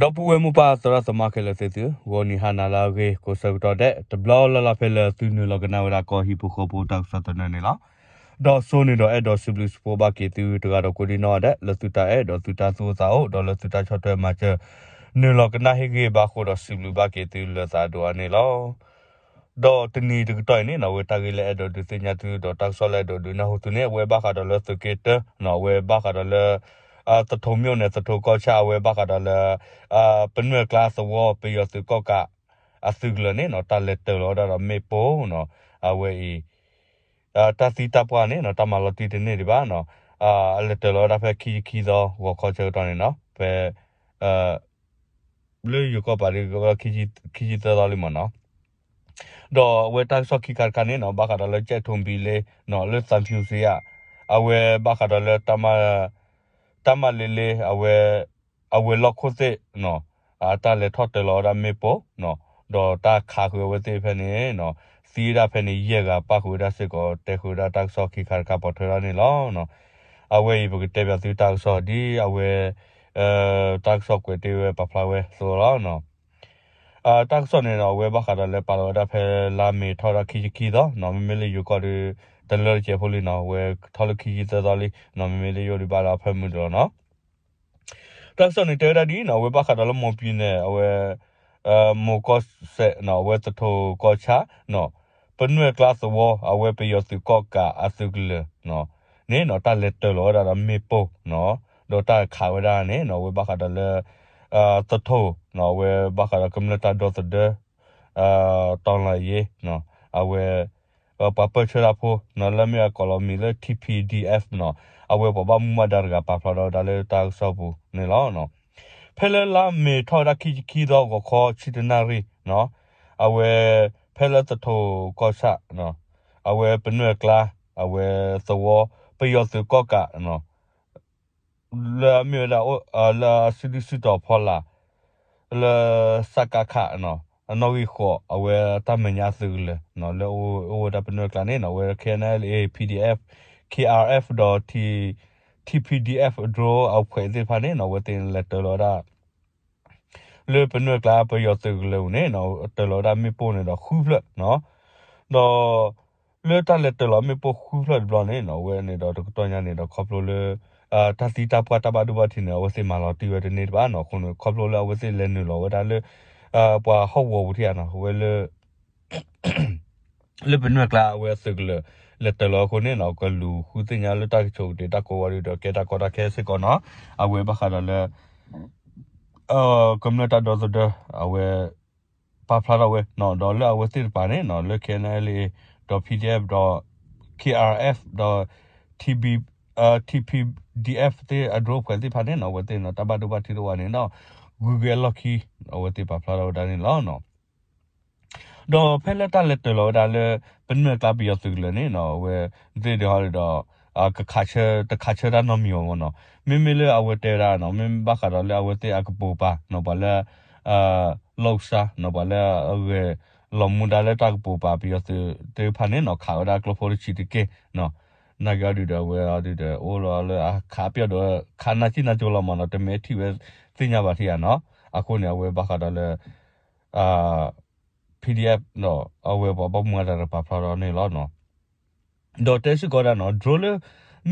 ဒီပုၢ်ဝဲၢ်မိၢ်ပၢ်သရၣ်သမါခဲလၢာ်သ့ၣ်သုဧၢ, ဂီၤနံၤဟါနၤလၢအဂ့ၤ ကိးဆၢကတီၢ်ဒဲး တဘျီလၢ်လၢ်ဖဲလၢသုနုာ်လီၤကနၣ်ဝဲဒၣ်ကီၢ်ဟံၣ်ဖိဃီဖိတၢ်ကစီၣ်သနၢၣ်န့ၣ်လီၤ. ဒီးစိန့ၣ်ဒီးအဲၣ်ဒိးစံးဘျုးစံးဖှိၣ်ဘၣ်က့ၤသုတဂၤဒီးကိးဒံနီၢ်ဒဲး လၢသုတၢ်အဲၣ်ဒီးသုတၢ်သူၣ်အိၣ်သးအိၣ် ဒီးလၢသုတၢ်ဆီၣ်ထွဲမၤစၢၤ နုာ်လီၤကနၣ်ဟ့ၣ်ဂံၢ်ဘါအဃိဒီးစံးဘျုးဘၣ်က့ၤသုလၢသးဒိၣ်အါန့ၣ်လီၤ. ဒီးတနံၤတကတီၢ်အံၤန့ၣ်နီၢ် အဝဲတၢ်ဂ့ၢ်လၢအဲၣ်ဒိးဒုးသ့ၣ်ညါသု ဒီးတၢ်ကစီၣ်လၢအဲၣ်ဒိးဒုးနၢ်ဟူသုန့ၣ် အဝဲဘၣ်ဃးဒီးလၢသုးက့တၢနီၢ် အဝဲဘၣ်ဃးဒီးလၢ သထိးမၠိၣ်န့ၣ် သထိးကီၢ်ဆၣ် အဝဲဘၣ်ဃးဒီးလၢ ပနွဲၢ်ကျါသဝီ ပယီၤသုးကီၣ်ကး အသုးကလၢၤန့ၣ်နီၢ် တၢ်လဲၤတၢၤလီၤဝဲဒၣ်ဒီးမ့ၣ်ပိၢ်နီၢ် အဝဲအံၤ တၢ်သံတၢ်ပှၢ်န့ၣ်နီၢ် တၢ်မၤလီၤတံၢ်တန့ၢ်ဒံးဘၣ်နီၢ် အလဲၤတၢၤလီၤဝဲဒၣ်ဖဲခံဆံခံသီ ဂီၤခီဆၢကတီၢ်န့ၣ်နီၢ် ဖဲ လၢယိၤကီၢ်ပၤဒ် ခံဆံသၢသီလံမ့ၢ်နီၢ် ဒီးအဝဲတၢ်ကစီၣ်ခံခါတခါန့ၣ်နီၢ် ဘၣ်ဃးဒီးလၢကဲးထိၣ်ဘံလ့နီၢ် လၢသးဖၠူစံယါ အဝဲဘၣ်ဃးဒီးလၢ တၢ်မၤလ့လ့ အဝဲ အဝဲၤလီၢ်ခိၣ်သ့ၣ်နီၢ် တၢ်လဲၤထီၣ်တၢၤလီၤဝဲဒၣ်မ့ၣ်ပိၢ်နီၢ် ဒီးတၢ်ခးဃုာ်အဝဲသ့ၣ်ဖဲန့ၣ်နီၢ် သံဝဲဒၣ်ဖဲန့ၣ် ယဲၢ်ဂၤ ပၣ်ဃုာ်ဝဲဒၣ်စ့ၢ်ကီး တဲဃုာ်ဝဲဒၣ်တၢ်ကစီၣ်ခံခါတခါပိာ်ထွဲထီၣ်န့ၣ်လီၤ. အဝဲအံၤပကတဲဘၣ်သုတၢ်ကစီၣ်ဒ်အဝဲ တၢ်ကစီၣ်ကွဲးတ့ၢ်ဝဲပာ်ဖျါဝဲအသိးလီၤ. တၢ်ကစီၣ်န့ၣ်ဒီး အဝဲဘၣ်ဃးဒီးလၢပာ်လီၤဝဲဒၣ်ဖဲလါမ့ၤထီၣ်ဝဲဒၣ်ခံဆံခံသီနီၢ် မ့မ့ၢ်လၢယိၤကီၢ်ဒီး တလၢတစဲးဖိလံနီၢ် အဝဲထီၣ်လၢခံဆံသၢသီလံနီၢ် မ့မ့ၢ်လၢယိၤဒီးဘၣ်လၢအဖၢမုၢ်တလီၤနီၢ် တၢ်ကစီၣ်န့ၣ်တဲဝဲဒၣ်ဒ်အံၤနီၢ် အဝဲဘၣ်ဃးဒီးလၢမိၢ်ပံၤန့ၣ် အဝဲ မိၢ်ကီၢ်စဲးနီၢ် အဝဲသထိးကီၢ်ဆၣ်နီၢ် ပနွဲၢ်ကျါသဝီ အဝဲပယီၤသုးကီၣ်ကးအသုးကလၢၤနီၢ် န့ၣ်နီၢ် တၢ်လဲၤတၢၤလီၤဝဲဒၣ်ဒီးမ့ၣ်ပိၢ်နီၢ် ဒီးတၢ်ခးဝဲဒၣ်န့ၣ်နီၢ် အဝဲဘၣ်ဃးဒီးလၢ သထိးနီၢ် အဝဲဘၣ်ဃးဒီးကမျၢၢ်တၢ်ဒီသဒၢ တီလၢယ့ အဝဲ ပှၤပၢၢ်ဆၢတၢ်ဖိနီၢ် လၢမ့ၢ်အကိးလီၤမံၤလၢ T P D F နီၢ် အဝဲပှၤဘၣ်မူဘၣ်ဒါတဂၤပာ်ဖျါထီၣ်ဝဲဒၣ်လၢတၢ်ကစီၣ်ပူၤန့ၣ်လီၤ. ဖဲလၢလါမ့ၤထီၣ်ဝဲဒၣ်ခံဆံခံသီ ဂီၤခီဆံတနၣ်ရံၣ်နီၢ် အဝဲ ဖဲလၢသထိးကီၢ်ဆၣ် အဝဲပနွဲၢ်ကျါ အဝဲသဝီ ပယီၤသုးကီၣ်ကး လၢအမ့ၢ်ဝဲဒၣ် လၢအစုဒုၣ်စုတီၤဖီလာ် လၢ စကခ အနီၣ်ဂံၢ်ဃိး အဝဲတၢ်မဲာ်ညါအသုးကလၢၤနီၢ် လၢအအိၣ်ဝဲဒၣ်ပနွဲၢ်ကျါန့ၣ်နီၢ် အဝဲ K N L A P D F K R F ဒီး T P D F drone အဖှဲးသ့ၣ်တဖၣ်န့ၣ်နီၢ် အဝဲသ့ၣ်န့ၣ်လဲၤတၢၤလီၤဝဲဒၣ် လၢပနွဲၢ်ကျါပယီၤသုးကလၢၤပူၤန့ၣ်နီၢ် တၢၤလီၤဝဲဒၣ်မ့ၣ်ပိၢ်န့ၣ်ဒီးဃုဖျၢၣ်နီၢ် ဒီး လၢတၢ်လဲၤတၢၤလီၤမ့ၣ်ပိၢ်ဃုဖျၢၣ်တဘျီန့ၣ်နီၢ် အဝဲန့ၣ်ဒီးတကတီၢ်ညါန့ၣ်ဒီးခီဖျိလၢ တၢ်သံတၢ်ပှၢ်တၢ်ဘၣ်ဒိဘၣ်ထံးန့ၣ် အဝဲသ့ၣ်မၤလီၤတံၢ်ဝဲတန့ၢ်တဘၣ်နီၢ် အဃိန့ၣ် ခီဖျိလၢအဝဲသ့ၣ်လဲၤနုာ်လီၤဝဲဒၣ်လၢ ပှၤဟီၣ်ကဝီၤပူၤထံၣ်ဧါနီၢ် အဝဲလၢ လၢပနွဲၢ်ကျါအဝဲသုးကလၢၤ လဲၤတၢၤလီၤအဃိန့ၣ်နီၢ် ကလူၤဃုသ့ၣ်ညါလၢတၢ်ကဆိးကတ့ၢ်တၢ်ကိးဝီၤဒီးကဲတၢ်ကီတၢ်ခဲစ့ၢ်ကီးနီၢ် အဝဲဘၣ်ဃးဒီးလၢ ကမျၢၢ်တၢ်ဒီသဒၢ အဝဲ ပာ်ဖျါထီၣ်ဝဲနီၢ် ဒီးလၢအဝဲသ့ၣ်တဖၣ်န့ၣ်နီၢ် လၢ K N L A ဒီး P D F ဒီး K R F ဒီး T B T P D F သ့ၣ်အ drone ဖှဲးသ့ၣ်တဖၣ်န့ၣ်နီၢ် အဝဲသ့ၣ်န့ၣ် တၢ်ဘၣ်ဒိဘၣ်ထံးတအိၣ်ဝဲန့ၣ်ဒီး ဂုၤက့ၤအလီၢ်ခံ အဝဲသ့ၣ်ပာ်ဖျါထီၣ်ဝဲဒၣ်န့ၣ်လီၤ. ဒီးဖဲလၢတၢ်လဲၤတၢၤလီၤဝဲဒၣ်လၢ ပနွဲၢ်ကျါပယီၤသုးကလၢၤန့ၣ်နီၢ် အဝဲသ့ၣ်ဒီးဟီဒီး ကခးဆၢ တခးဆၢတၢ်နီတမံၤဘၣ်မ့ၢ်နီၢ် မ့မ့ၢ်လၢအဝဲတဲဝဲဒၣ်နီၢ် မ့မ့ၢ်ဘၣ်ဃးဒီးလၢအဝဲသ့ၣ်အကပိာ်ပာ်နီၢ် ပှၤလၢ လီၢ်ကစၢ်နီၢ် ပှၤလၢအဂဲၤလီၤမူဒါလၢတၢ်ကပိာ်ပာ်ပယီၤသုးသ့ၣ်တဖၣ်န့ၣ်နီၢ် ခးဝဲဒၣ်ကျိဖိတဆံးတက့ၢ်နီၢ် နာ်က့အီၤဒုးဒီး အဝဲအီၤဒုးဒီး အိၣ်လီၤလၢအခးပၠီၣ်ဒီး ခးနၢ်စံၣ်နၢ်ကၠိလီၤမ့ၢ်နီၢ် တမ့ၢ်ထံၣ်ဝဲသ့ၣ်ညါဘၣ်ထံၣ်ဧါနီၢ် အဃိန့ၣ် အဝဲဘၣ်ဃးဒီးလၢ P D F ဒီး အဝဲပှၤဘၣ်မူဘၣ်ဒါတဂၤပာ်ဖျါထီၣ်န့ၣ်လီၤနီၢ်. ဒီးတဲစ့ၢ်ကီးဒၣ်နီၢ် drone လၢ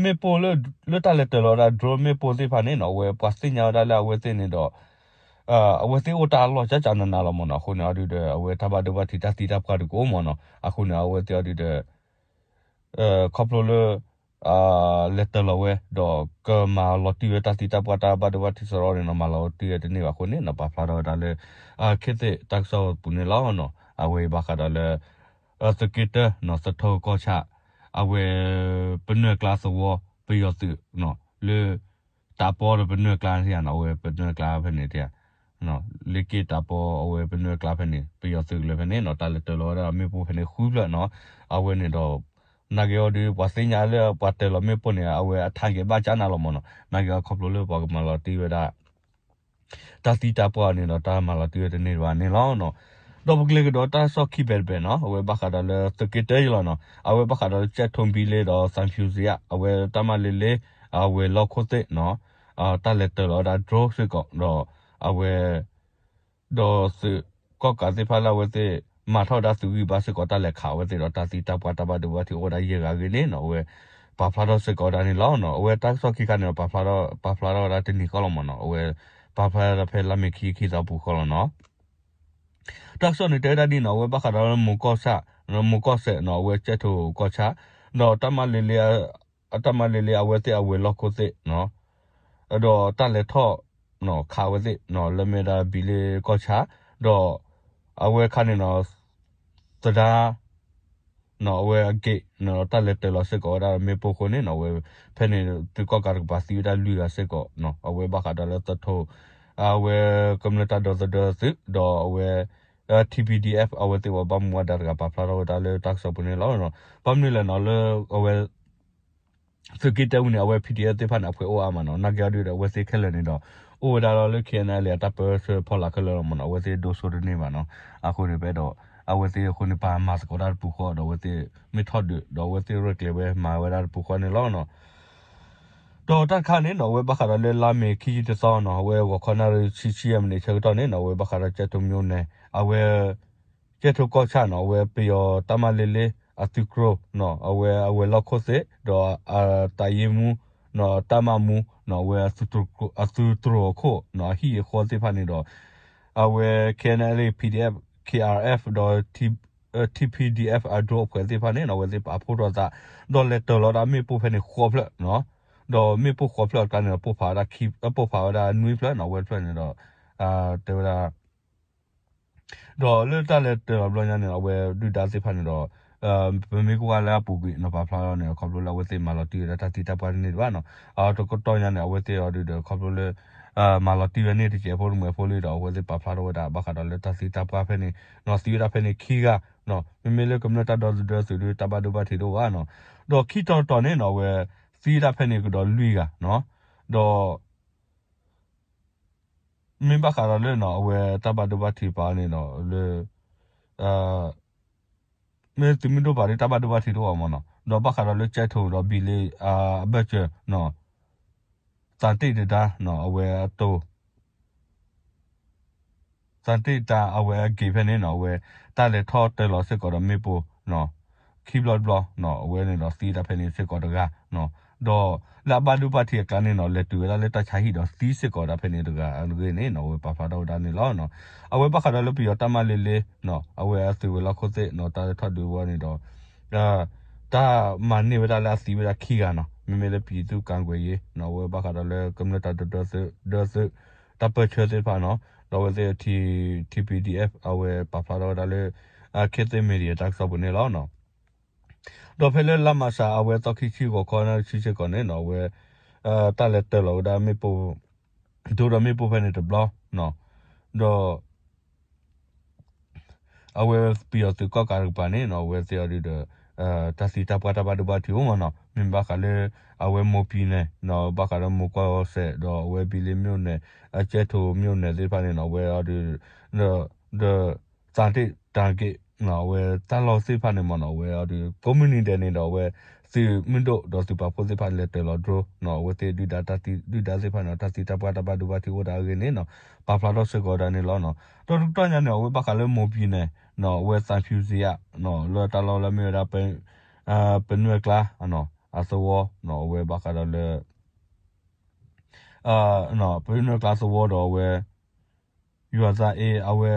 မ့ၣ်ပိၢ်လၢ လၢတၢ်လဲၤတၢၤလီၤဝဲဒၣ် drone မ့ၣ်ပိၢ်သ့ၣ်တဖၣ်န့ၣ်နီၢ် အဝဲပှၤသ့ၣ်ညါဝဲဒၣ်လၢအဝဲသ့ၣ်န့ၣ်ဒီး အဝဲသ့ၣ်အိၣ်တၢ်အလီၢ်ကၠၢ်ကၠၢ်နးနးလီၤမ့ၢ်နီၢ် အဃိန့ၣ်အီၤဒုးဒီး အဝဲတၢ်ဘၣ်ဒိဘၣ်ထံးတၢ်သံတၢ်ပှၢ်ဒုးကအိၣ်မ့ၢ်နီၢ် အဃိန့ၣ် အဝဲသ့ၣ်အီၤဒုးဒီး ခီဖျိလၢ လဲၤတၢၤလီၤဝဲ ဒီးကမၤလီၤတံၢ်ဝဲတၢ်သံတၢ်ပှၢ်တၢ်ဘၣ်ဒိဘၣ်ထံးစရီန့ၣ်နီၢ် မၤလီၤတံၢ်ဝဲတန့ၢ်ဘၣ်အဃိန့ၣ်နီၢ် ပာ်ဖျါထီၣ်ဝဲဒၣ်လၢ ခ့သ့ၣ်တၢ်ကစီၣ်ပူၤန့ၣ်လီၤနီၢ်. အဝဲအံၤဘၣ်ဃးဒီးလၢ သုးက့တၢနီၢ် သထိးကီၢ်ဆၣ် အဝဲ ပနွဲၢ်ကျါသဝီ ပယီၤသုးနီၢ် လၢ တၢ်ပီဒီးပနွဲၢ်ကျါန့ၣ်ဧါနီၢ် အဝဲပနွဲၢ်ကျါဖဲန့ၣ်ဧါ လ့က့တၢ်ပီအဝဲပနွဲၢ်ကျါဖဲန့ၣ် ပယီၤသုးကလၢၤဖဲန့ၣ်နီၢ် တၢ်လဲၤတၢၤလီၤဝဲဒၣ်မ့ၣ်ပိၢ်ဖဲန့ၣ်ဃုဖျၢၣ်နီၢ်. အဝဲန့ၣ်ဒီး နာ်က့အီၤဒုး ပှၤသ့ၣ်ညါလၢပှၤတၢၤလီၤမ့ၣ်ပိၢ်န့ၣ် အဝဲအ target ဘၣ်ကၠၢ်နးလီၤမ့ၢ်နီၢ်. နာ်က့အီၤခီဖျိလၢပှၤကမၤလီၤတံၢ်ဝဲဒၣ် တၢ်သံတၢ်ပှၢ်န့ၣ်ဒီးတၢ်မၤလီၤတံၢ်ဝဲတန့ၢ်ဘၣ်န့ၣ်လီၤနီၢ်. ဒီးပကလဲၤကဒီးတၢ်ကစီၣ်ခံဘဲးတဘဲးနီၢ် အဝဲဘၣ်ဃးဒီးလၢသုးက့တၢအံၤလီၤနီၢ်. အဝဲဘၣ်ဃးဒီးလၢကၠဲးထိၣ်ဘံလ့ဒီးသးဖၠူစံယါ အဝဲတၢ်မၤလ့လ့ အဝဲၤလီၢ်ခိၣ်သ့ၣ်နီၢ် တၢ်လဲၤတၢၤလီၤဝဲဒၣ် drone စ့ၢ်ကီး ဒီး အဝဲ ဒီးသုးကီၣ်ကးသ့ၣ်တဖၣ်လၢအဝဲသ့ၣ် မၤထီၣ်ဝဲဒၣ်သုးဂံၢ်ဘါစ့ၢ်ကီး တၢ်လဲၤခးဝဲသ့ၣ်ဒီး တၢ်သံတၢ်ပှၢ်တၢ်ဘၣ်ဒိဘၣ်ထံးအိၣ်ဝဲဒၣ်ယဲၢ်ဂၤအဂ့ၢ်န့ၣ်နီၤ အဝဲ ပာ်ဖျါထီၣ်စ့ၢ်ကီးဝဲဒၣ်န့ၣ်လီၤ. အဝဲတၢ်ကစီၣ်ခံခါန့ၣ်ဒီး ပာ်ဖျါထီၣ် ပာ်ဖျါထီၣ်ဝဲဒၣ်တနံၤဃီလီၤမ့ၢ်နီၤ အဝဲ ပာ်ဖျါထီၣ်ဖဲလါမ့ၤခံဆံခံသီပူၤဃီလီၤနီၤ. တၢ်ကစီၣ်န့ၣ်တဲဝဲဒၣ်ဒ်နီၤ အဝဲဘၣ်ဃးဒီးမိၤကီၢ်ဆၣ် မိၤကီၢ်စဲၣ်နီၤ အဝဲကၠဲၣ်ထိၣ်ကီၢ်ဆၣ် ဒီးတၢ်မၤလ့လ့ အတၢ်မၤလ့လ့အဝဲသ့ၣ်အဝဲၤလီၢ်ခိၣ်သ့ၣ် ဒီးတၢ်လဲၤထီၣ်ခးဝဲသ့ၣ်နီၤ လၢမ့ၢ်ဝဲဒၣ်ဘံလ့ကီၢ်ဆၣ် ဒီးအဝဲခါန့ၣ်နီၤ သဒါ နီၤ အဝဲအက့ၢ်နီၤ တၢ်လဲၤတၢၤလီၤစ့ၢ်ကီးဝဲဒၣ်မ့ၣ်ပိၢ်အဃိန့ၣ်နီၤ အဝဲ ဖဲန့ၣ်သုးကီၣ်ကးတကပၤသံဝဲဒၣ်လွံၢ်ဂၤစ့ၢ်ကီးနီၤ အဝဲဘၣ်ဃးဒီးလၢသထိၣ် အဝဲကမျၢၢ်တၢ်ဒီသဒၢသုး ဒီးအဝဲ T P D F အဝဲသ့ၣ်ပှၤဘၣ်မူဘၣ်ဒါတဂၤပာ်ဖျါထီၣ်ဝဲဒၣ်လၢတၢ်ကစီၣ်ပူၤန့ၣ်လီၤ. ဘၣ်မနုၤလဲၣ်နီၤ လၢအဝဲ သုးက့ၢ်တဲဝံၤန့ၣ် အဝဲ P D F သ့ၣ်တဖၣ်န့ၣ် အဖှဲးအိၣ်အါမးနီၤ နာ်က့အီၤဒုဒီး အဝဲသ့ၣ်ခဲလၢာ်န့ၣ်ဒီး အိၣ်ဝဲဒၣ်လီၤလၢ K N L A အတၢ်ပၢဆှၢဖီလာ်ခဲလၢာ်လီၤမ့ၢ်နီၤ အဝဲသ့ၣ်ဒိၣ်စိတန့ၢ်ဘၣ်နီၤ အဃိန့ၣ်ဖဲဒီး အဝဲသ့ၣ်အဃိန့ၣ် ပာ်မၤသကိးတၢ်တပူၤဃီဒီး အဝဲသ့ၣ်မ့ၢ်ထီၣ်ဒုးဒီး အဝဲသ့ၣ်ရဲၣ်ကျဲၤဝဲမၤဝဲဒၣ်တပူၤဃီန့ၣ်လီၤ. ဒီးတၢ်တခါန့ၣ်နီၤ အဝဲဘၣ်ဃးဒီးလၢလါမ့ၤခံဆံတသီနီၤ အဝဲဂီၤခီနၣ်ရံၣ်ဆံဆံအမံးနံးဆၢကတီၢ်န့ၣ်နီၤ အဝဲဘၣ်ဃးဒီးကၠဲၣ်ထိၣ်မိၢ်နဲၣ် အဝဲ ကၠဲၣ်ထိၣ်ကီၢ်ဆၣ်နီၤ အဝဲပယီၤတၢ်မၤလ့လ့ အသုးကျိၤနီၤ အဝဲအဝဲၤလီၢ်ခိၣ်သ့ၣ် ဒီးတၢ်ယ့မူ နီၤ တၢ်မၤမူနီၤ အဝဲ အသုးတြိၤအခိၣ်နီၤ အဟံၣ်အဃီသ့ၣ်တဖၣ်န့ၣ်ဒီး အဝဲ K N L A P D F K R F ဒီး T P D F အ drone အဖှဲးသ့ၣ်တဖၣ်န့ၣ်နီၤ အဝဲသ့ၣ်ပာ်ဖှိၣ်ထီၣ်သး ဒီးလဲၤတၢၤလီၤဒၣ်မ့ၣ်ပိၢ်ဖဲန့ၣ်ဃိးဖျၢၣ်နီၤ ဒီးမ့ၣ်ပိၢ်ဃိးဖျၢၣ်အကျါန့ၣ်ဒီး ပိၢ်ဖးဝဲဒၣ်ခံ ပိၢ်ဖးဝဲဒၣ်နွံဖျၢၣ်နီၤ အဝဲတဖျၢၣ်န့ၣ်ဒီး တဲဝဲဒၣ် ဒီးလၢတၢ်လဲၤတၢၤလီၤဘျီညါန့ၣ် အဝဲဒုၣ်ဒါသ့ၣ်တဖၣ်န့ၣ်ဒီး ပမ့ၢ်ကွၢ်လၢအပူၤကွံာ်နီၤ ပာ်ဖျါထီၣ်န့ၣ် ခီဖျိလၢအဝဲသ့ၣ်မၤလီၤတံၢ်ဝဲဒၣ်တၢ်သံတၢ်ပှၢ်တန့ၢ်တဘၣ်နီၤ အတကတီၢ်ညါန့ၣ် အဝဲသ့ၣ်အီၤဒုဒီး ခီဖျိလၢ မၤလီၤတံၢ်ဝဲန့ၢ်တစဲးဖိတမှဲးဖိလံဒီး အဝဲသ့ၣ်ပာ်ဖျါထီၣ်ဝဲဒၣ် ဘၣ်ဃးဒီးလၢတၢ်သံတၢ်ပှၢ်ဖဲန့ၣ်နီၤ သံဝဲဒၣ်ဖဲန့ၣ်ခံဂၤနီၤ မ့မ့ၢ်လၢကမျၢၢ်တၢ်ဒီသဒၢသုးဒု တၢ်ဘၣ်ဒိဘၣ်ထံးတအိၣ်ဘၣ်နီၤ ဒီးခံတီၤတတီၤန့ၣ်နီၤ အဝဲ သံဝဲဒၣ်ဖဲန့ၣ်ကဒီးလွံၢ်ဂၤနီၤ ဒီး မ့ၢ်ဘၣ်ဃးဒီးလၢနီၤ အဝဲတၢ်ဘၣ်ဒိဘၣ်ထံးပာ်န့ၣ်ဒီး လၢ မ့ၢ်သုးမုၢ်ဒိၣ်ပာ်ဒီးတၢ်ဘၣ်ဒိဘၣ်ထံးတအိၣ်ဘၣ်မ့ၢ်နီၤ ဒီးဘၣ်ဃးဒီးလၢကၠဲၣ်ထိၣ်ဒီးဘံလ့ အဘၢၣ်စၢၤနီၤ သးတ့ၣ်တဒါနီၤ အဝဲအတိၤ သးတ့ၣ်တဒါ အဝဲအက့ၢ်ဖဲန့ၣ်နီၤ အဝဲတၢ်လဲၤထီၣ်တၢၤလီၤစ့ၢ်ကီးဒီးမ့ၣ်ပိၢ်နီၤ ခံဘျီတဘျီနီၤ အဝဲန့ၣ်ဒီးသံဝဲဒၣ်ဖဲန့ၣ်စ့ၢ်ကီးတဂၤနီၤ ဒီးလၢအဘၣ်ဒိဘၣ်ထံးအကျါန့ၣ်နီၤ လဲၤတုၤဝဲဒၣ်လၢတၢ်ဆါဟံၣ်ဒီးသံစ့ၢ်ကီးဒၣ်ဖဲန့ၣ်တဂၤအဂ့ၢ်န့ၣ်နီၤ အဝဲပာ်ဖျါထီၣ်ဝဲဒၣ်န့ၣ်လီၤ. အဝဲဘၣ်ဃးဒီးလၢပယီၤတၢ်မၤလ့လ့နီၤ အဝဲအသုးဝဲၤလီၢ်ခိၣ်သ့ၣ်နီၤ တၢ်လဲၤထီၣ်ဒုးဝဲန့ၣ်ဒီး တၢ်မၤန့ၢ်ဝဲဒၣ်လၢအသံဝဲဒၣ်ခံဂၤနီၤ မ့မ့ၢ်လၢ ပြည်သူ့ကာကွယ်ရေး နီၤ အဝဲဘၣ်ဃးဒီးလၢကမျၢၢ်တၢ်ဒီသဒၢသုး တၢ်ပၢၢ်ဆၢသ့ၣ်တဖၣ်နီၤ ဒီးအဝဲသ့ၣ် T- T P D F အဝဲပာ်ဖျါထီၣ်ဝဲဒၣ်လၢ ခေတ်သစ် Media တၢ်ကစီၣ်ပူၤန့ၣ်လီၤ. ဒီးဖဲလၢလါမၢ်ၡး အဝဲသီခံဆံဂီၤခီနၣ်ရံၣ်ဆံဆံကီးန့ၣ်နီၤ အဝဲ တၢ်လဲၤတၢၤလီၤဝဲဒၣ်မ့ၣ်ပိၢ် ဒိဒီးမ့ၣ်ပိၢ်ဖဲန့ၣ်တဘျီနီၤ ဒီး အဝဲပယီၤသုးကီၣ်ကးတကပၤန့ၣ်နီၤ အဝဲသ့ၣ်အီၤဒုဒီး တၢ်သံတၢ်ပှၢ်တၢ်ဘၣ်ဒိဘၣ်ထံးအိၣ်မ့ၢ်နီၤ မ့ၢ်ဘၣ်ဃးလၢ အဝဲမိၢ်ပံၤနဲၣ်နီၤ ဘၣ်ဃးလၢမိၢ်ကီၢ်စဲၣ် ဒီးအဝဲဘံလ့ မြို့နယ် ကၠဲၣ်ထိၣ် မြို့နယ် သ့ၣ်တဖၣ်န့ၣ်နီၤ အဝဲအီၤဒု ဒီး သးတ့ၣ်တဒါက့ၢ်နီၤ အဝဲတၢ်လီၢ်သ့ၣ်တဖၣ်န့ၣ်မ့ၢ်နီၤ အဝဲအီၤဒု ကိးမုၢ်နံၤဒဲးန့ၣ်ဒီး အဝဲသုးမုၢ်ဒိၣ်ဒီးသုးပာ်ဖှိၣ်သ့ၣ်တဖၣ်န့ၣ် လဲၤတၢၤလီၤ drone နီၤ အဝဲသ့ၣ်ဒုၣ်ဒါတၢ်သံ ဒုၣ်ဒါသ့ၣ်တဖၣ်န့ၣ် တၢ်သံတၢ်ပှၢ်တၢ်ဘၣ်ဒိဘၣ်ထံးအိၣ်ဒၣ်အဂ့ၢ်န့ၣ်နီၤ ပာ်ဖျါထီၣ်စ့ၢ်ကီးဝဲဒၣ်န့ၣ်လီၤ. ဒီးတကတီၢ်ညါန့ၣ် အဝဲဘၣ်ဃးလၢမိၢ်ပံၤနဲၣ်နီၤ အဝဲ သံဖြူဇရပ် နီၤ လၢတၢ်လီၢ်လၢမ့ၢ်ဝဲဒၣ် ပနွဲၢ်ကျါ အသဝီနီၤ အဝဲဘၣ်ဃးဒီးလၢ ပနွဲၢ်ကျါသဝီဒီးအဝဲ ယွၤသးအ့ အဝဲ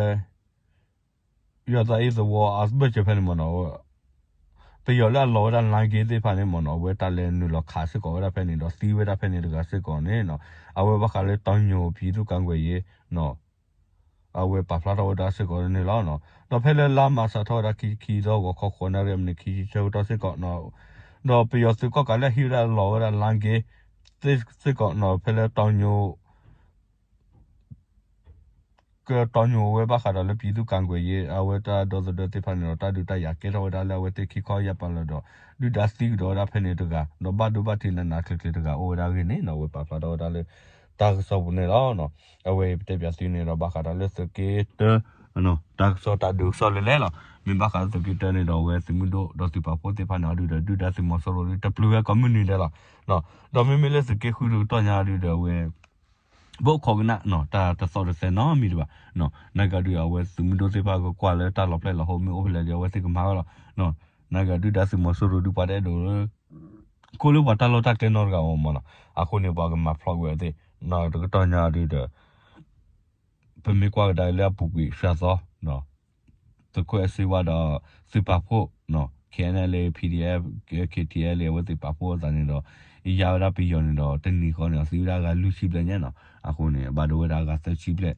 ယွၤသးအ့သဝီအဘၢၣ်စၢၤဖဲန့ၣ်မ့ၢ်နီၤ ပယီၤလၢအလီၤဝဲဒၣ်လါက့သ့ၣ်တဖၣ်န့ၣ်မ့ၢ်နီၤ အဝဲတၢ်လဲၤနုာ်လီၤခးစ့ၢ်ကီးဝဲဒၣ်ဖဲန့ၣ်ဒီးသံဝဲဒၣ်ဖဲန့ၣ်တဂၤစ့ၢ်ကီးန့ၣ်နီၤ အဝဲဘၣ်ဃးလၢတီညိၣ် ပြည်သူ့ကာကွယ်ရေး နီၤ အဝဲပာ်ဖျါထီၣ်ဝဲဒၣ်စ့ၢ်ကီးန့ၣ်လီၤ. ဒီးဖဲလၢလါမၢ်ၡးထီၣ်ဝဲဒၣ်ခံဆံခံသီ ဂီၤခီဃိးနၣ်ရံၣ်အမံးနံးခံဆံဆၢကတီၢ်စ့ၢ်ကီးနီၤ ဒီးပယီၤသုးကီၣ်ကးလၢအဟံးဝဲဒၣ်လီၤဝဲဒၣ်လါက့သ့ၣ်စ့ၢ်ကီးနီၤ ဖဲလၢတီညိၣ် ကတီညိၣ်ဝဲဘၣ်ဃးဒီးလၢ ပြည်သူ့ကာကွယ်ရေး အဝဲတၢ်ဒီသဒၢသ့ၣ်တဖၣ်န့ၣ်ဒီး တၢ်ဒုးတၢ်ယၤကဲထီၣ်ဝဲဒၣ်လၢအဝဲသ့ၣ်ခံခီယၢ်ပၤလၢာ်ဒီး ဒုၣ်ဒါသံကဒီးဝဲဒၣ်ဖဲန့ၣ်တဂၤ ဒီးဘၣ်ဒိဘၣ်ထံးနးနးကျံၤကျံၤတဂၤအိၣ်ဝဲဒၣ်အဂ့ၢ်န့ၣ်နီၤ အဝဲပာ်ဖျါထီၣ်ဝဲဒၣ်လၢ တၢ်ကစီၣ်ပူၤန့ၣ်လီၤ. အဝဲပတဲပၠးသုန့ၣ်ဒီးဘၣ်ဃးဒီးလၢသုးက့တၢ တၢ်ကစီၣ်တၢ်ဒုးကစီၣ်လဲၤလဲၤလီၤ. မ့ၢ်ဘၣ်ဃးလၢသုးက့တၢန့ၣ်ဒီး အဝဲသုးမုၢ်ဒိၣ်ဒီးသုးပာ်ဖှိၣ်သ့ၣ်တဖၣ်န့ၣ် အီၤဒုဒီး ဒုၣ်ဒါသုးမီၤစိရိၤဒု တပျုၤဝဲကိးမုၢ်နံၤဒဲးလီၤ. ဒီးမ့မ့ၢ်လၢသုးက့ဃုတကတီၢ်ညါအီၤဒုဒီး အဝဲ ပအိၣ်ခိးကနၣ် တၢ်တသီၣ်တသဲနီတမံၤဒံးဘၣ်. နာ်က့ဒုး အဝဲသုးမုၢ်ဒိၣ်သ့ၣ်တဖၣ်ကကွၢ်လၢတၢ်လီၤဖျဲၣ်လီၤဟိမ့ၢ်အိၣ်ဖဲလဲၣ်ဒီး အဝဲသ့ၣ်ကမၤဝဲလီၤ. နာ်က့ဒုး ဒုးသုးမီၤစိရိၤဒုးပှၤတအဲၣ်ဒိးလၢ ခိၣ်လၢပှၤတၢ်လီၢ်တၢ်ကျဲနီတဂၤအဂီၢ်မးနီၤ. အဃိန့ၣ် ပှၤကမၤဖျိးကွံာ်ဝဲသ့ၣ် တကတီၢ်ညါဒုးဒီး ပမ့ၢ်ကွၢ်ကဒါလၢအပူၤကွံာ်စှၤသီ သုးခိၣ်အဲၣ်စ့ဝါဒီး သုးပာ်ဖှိၣ် K N L A P D F K T L A အဝဲသ့ၣ်ပာ်ဖှိၣ်အသးန့ၣ်ဒီး ယါဝဲဒၣ်ပယီၤန့ၣ်ဒီး တနံၤဃီန့ၣ် သံဝဲဒၣ်အဂၤလွံၢ်ဆံဘျဲၣ်ညါနီၤ. အဃိန့ၣ် ဘၣ်ဒိဝဲဒၣ်အဂၤသၢဆံဘျဲၣ်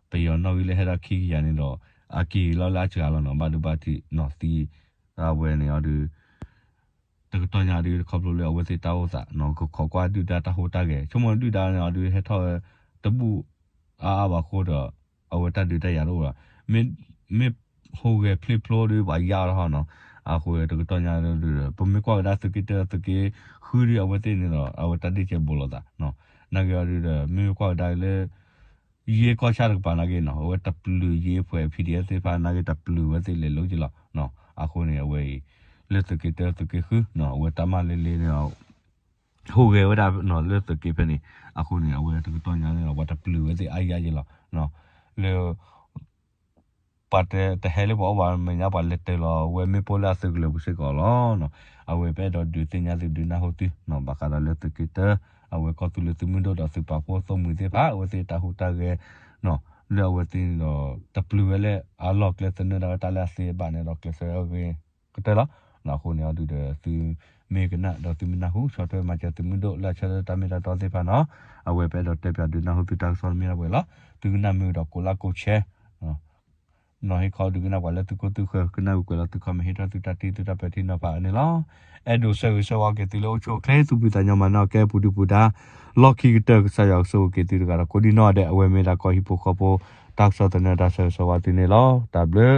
ပယီၤနီၣ်ဂံၢ်လၢဟဲဒၣ်ခံကယၤန့ၣ်ဒီး အက့ၤလီၤလၢအစှၤလီၤနီၤ. ဘၣ်ဒိဘၣ်ထံးသံ အဝဲန့ၣ်အီၤဒုး တကတီၢ်ညါဒုး ခီဖျိလၢအဝဲသ့ၣ်တၢ်အိၣ်သး ကခိးကွၢ်ဒုၣ်ဒါတၢ်ဟူးတၢ်ဂဲၤ ဆိကမိၣ်ဒုၣ်ဒါန့ၣ်အီၤဒုး ဟဲထီၣ်ဝဲတဘူၣ်အါအါဘၣ်အဃိဒီး အဝဲတၢ်ဒုးတၢ်ယၤတအိၣ်ဘၣ်. မ့ၢ်ဟူးဂဲၤဖျ့ဖျိဒုး ပှၤယါအီၤတဟီနီၤ. အဃိတကတီၢ်ညါဒုး ပမ့ၢ်ကွၢ်ကဒါသုးက့တၢ သုးက့ဃုဒုး အဝဲသ့ၣ်န့ၣ်ဒီး အဝဲတၢ်ဒ့ၣ်ကဲဘိလိာ်သး နာ်က့အီၤဒုးဒီး မ့မ့ၢ်ကွၢ်ကဒါလၢ ယဲၢ်ကီၢ်ဆၣ်တကပၤနာ်က့နီၤ အဝဲတပျုာ်ယဲၢ်ဖှဲး P D F သ့ၣ်တဖၣ်နာ်က့ တပျုာ်ဝဲသ့ၣ်လဲၤလိၤက့ၤလီၤ. အဃိန့ၣ် အဝဲအံၤ လၢသုးက့တၢ သုးက့ဃု အဝဲတၢ်မၤလ့လ့န့ၣ် ဟူးဂဲၤဝဲဒၣ်လၢသုးက့ဖဲန့ၣ် အဃိန့ၣ် အဝဲတကတီၢ်ညါန့ၣ်ဒီး ပှၤတပျုာ်ဝဲသ့ၣ်အါယါက့ၤလီၤ. လၢ ပှၤတဟဲလၢပှၤအိၣ်ဘၣ်မဲာ်ညါ ပှၤလဲၤတၢၤလီၤဝဲမ့ၣ်ပိၢ်လၢအသုးကလၢၤပူၤစ့ၢ်ကီးလီၤ. အဝဲပအဲၣ်ဒိးဒုးသ့ၣ်ညါသုဒုးနၢ်ဟူသု ဘၣ်ဃးဒီးလၢသုးက့တၢ အဝဲကီၢ်သူလ့ၤသုးမုၢ်ဒိၣ်ဒီးသုးပာ်ဖှိၣ်သိၣ်မှံၤသ့ၣ်တဖၣ် အဝဲသ့ၣ်တၢ်ဟူးတၢ်ဂဲၤ လၢအဝဲသ့ၣ်န့ၣ်ဒီး တပျုာ်ဝဲလၢအလီၢ်ကျဲသနၢၣ်ဒၣ်ဝဲတၢ်လၢအသ့အဘၣ်န့ၣ်ဒီးကျဲးစၢးဝဲကတၢၢ်လီၤ. အဃိန့ၣ်အီၤဒုးဒီး သုမ့ၢ်ကနၣ်ဒီးသုမ့ၢ်နၢ်ဟူ ဆီၣ်ထွဲမၤစၢၤသုးမုၢ်ဒိၣ်လၢအဆၢထၢၣ်တၢ်မ့ၢ်တၢ်တီသ့ၣ်တဖၣ်နီၤ. အဝဲပအဲၣ်ဒိးတဲပၠးဒုးနၢ်ဟူသုတၢ်ကစီၣ်မ့ၢ်ဒၣ်ပှဲၤလီၤ. သုကနၣ်မ့ၢ်ဒီးကိးလၢကိးဆဲး နီၤဟ့ၣ်ခီဒုးကနၣ်ပှၤလၢသုခိၣ်သုဃၢၤ ကနၣ်ဝံၤကွဲးလီၤသု comment ဟ့ၣ်ထီၣ်သုတၢ်ထံၣ်သုတၢ်ပဲာ်ထံနီၤဖးအန့ၣ်လီၤ. အဲၣ်ဒိးဆၢဂ့ၤဆၢဝါက့ၤသုလၢအိၣ်ဆူၣ်အိၣ်ချ့ သူၣ်ဖှံသးညီမၤနၢၤကဲပူၤဒုပူၤဒါ လီၢ်ခံကတၢၢ် ကစၢ်ယွၤကဆိၣ်ဂ့ၤက့ၤသုတဂၤဒီးကိးဒံနီၢ်ဒဲး အဝဲမ့ၢ်ဒၣ်ကီၢ်ဟံၣ်ဖိဃီဖိ တၢ်ကစီၣ်သန့တၢ်ဆၢဂ့ၤဆၢဝါသုန့ၣ်လီၤ. တၢ်ဘျုး